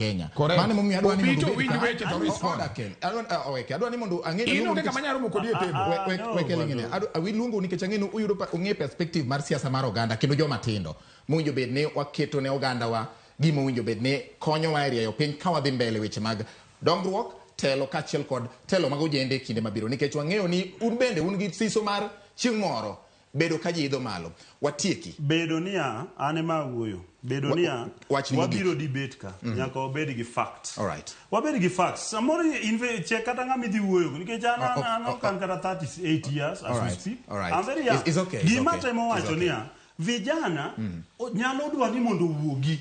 Kenya. Correct. Mano emomiyo adwa ni mondo Obito obed winj ka. weche to respond. Order, Ken. Oweke. Adwa ni mondo ang'e ni In luongo onge nikech- kama nyalo moko kodi e table. No, Weke ling'ine. bado. Awi luongo nikech ang'e ni uyudo ung'e perspective mar siasa mar oganda kendo joma tindo mowinjo bed ni waketo ne ogandawa gima owinjo bed ni konyowa e rieyo piny ka wadhi mbele weche mag dongruok, telo kaachiel kod telo mag ojende e kinde mabiro, nikech wang'eyo ni un bende un gi siso mar chieng' moro bedo ka ji idho malo. Watieki. Bedo niya, an ema awuoyo. Bedo niya, Wachni mogik. Wabiro debate ka, nyaka wabed gi facts. All right. Wabed gi facts. Samoro check kata ng'ama idhi wuoyo go, nikech an an Oh, ok an kata 38 years as All we right. speak. All right. I'm very young. It's okay, it's Gima okay. temo It's wacho okay. niya, vijana nyalo dwa ni mondo owuogi.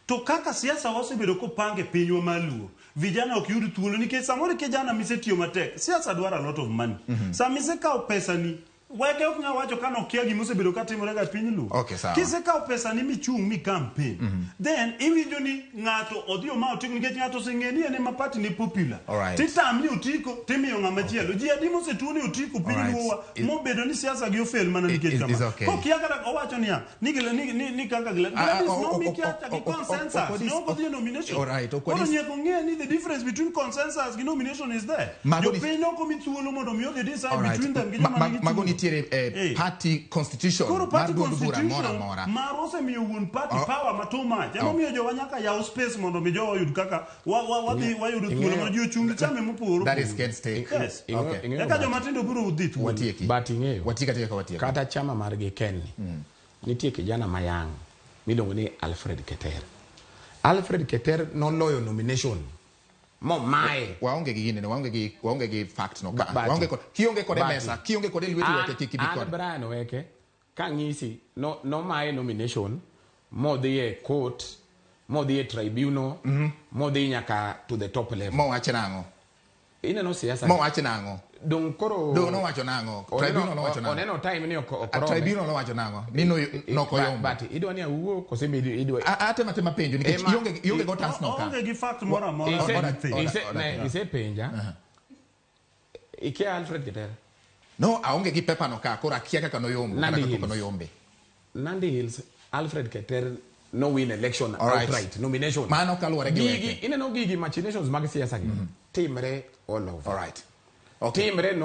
To kaka siasa wasebedo kopange pinywa mar Luo, vijana ok yud thuolo nikech samoro kijana misetiyo matek, siasa dwaro a lot of money. Sama isekawo pesani, weke ok nyal wacho ka nokia gima osebedo katimore ga e piny Luo. Okay, sawa. Kisekawo pesani michung' mi campaign, then iwinjo ni ng'ato odhi oma otiko nikech ng'ato oseng'e ni en ema party ne popular. Alright. Titami otiko, timiyo ng'ama chielo. Ji adi mosetuo ni otiko piny Alright. Luowa mobedo ni siasa gi ofail mana nikech kama. Is okay. Kokia kata owacho niya, ni kaka Gladys nomi kiacha gi consensus, ne ok odhi e nomination. Alright, ok Koro nyaka ong'e ni the difference between consensus gi nomination is there. Jopiny ok omi thuolo mondo mi odhi decide between them gi joma nigi Mago chudo. nitiere e party constitution Koro mar party duond bura moro constitution amora. marwa osemiyo wuon party Oh. power ma too much. Emomiyo jowa nyaka yaw space mondo mi jowa oyud kaka wadhi wayudo thuolo mondo ji ochung' gi chame mopogore That is opogore. Ken's take. Yes. Okay. Ing'eyo Eka But- joma tindo biro dhi thuolo. Watieki. But ing'eyo. Watieka tieka watieko. Kata chama margi Ken ni, nitie kijana mayang miluongo ni Alfred Keter. Alfred Keter noloyo nomination momaye. Waonge gi gini, waonge gi fact no ka. But- Waonge kod kionge kode But- mesa, kionge kode lweti weke kik ibi An kode. Brian Oweke kang'isi no nomaye nomination modhi e court, modhi e tribunal, modhi nyaka to the top level. Mowach nang'o? Ineno siasa. Mowach nang'o? Dong koro Dong nowacho nang'o? Tribunal nowacho nang'o? Oneno time ni ok A orome. tribunal nowacho nang'o? Ni no nokoyombo. But idwa ni awuo kose be idwa Atema tema penjo nikech ionge go tas no ka. Oonge gi fact moro amora. Anything. Order. Isepenja. Ikia Alfred Keter? No, aonge gi paper no ka, koro akia kaka noyombo, kata Nandi kaka Hills. noyombe. Nandi Hills, Alfred Keter no win election All right. outright nomination. Mano kaluwore gi Gigi, weke. ineno gigi machinations mag siasa gi timre all over. All right. Okay. Timre no.